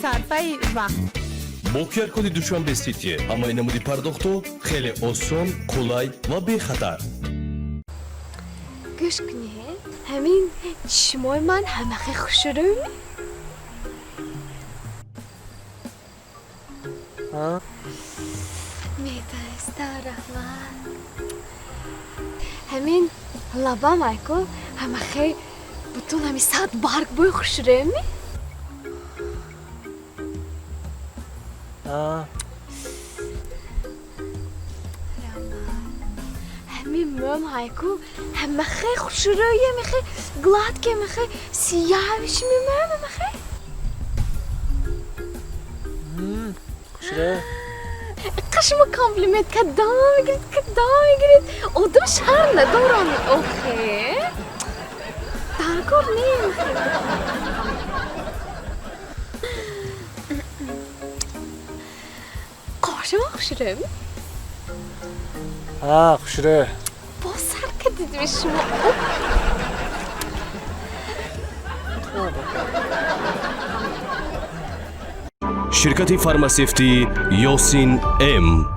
Сарфаи вақт. Бо QR-коди Душанбе Сити ҳамаи намуди пардохтҳо хеле осон, қулай ва бехатар. Гӯш кунед, ҳамин чишмои ман ҳамахе хушрӯми? Метаста, раҳмат. Ҳамин лабам айку ҳамахе бутун ҳами сад барг бӯи хушрӯми? Ҳамин мӯм ҳайку ҳамахе хушрӯи, ҳамахе гладкий, ҳамахе сиявишми мӯм ҳамахе? Хушрӯ. Шумо комплимент кадом мегиред, кадом мегиред? Одам шарм надорам охе. Дар кор не. Қошима хушрӯми? Ҳа, хушрӯ. Боз сар кардидми шумо? Ширкати фармасевтии Ёсин М.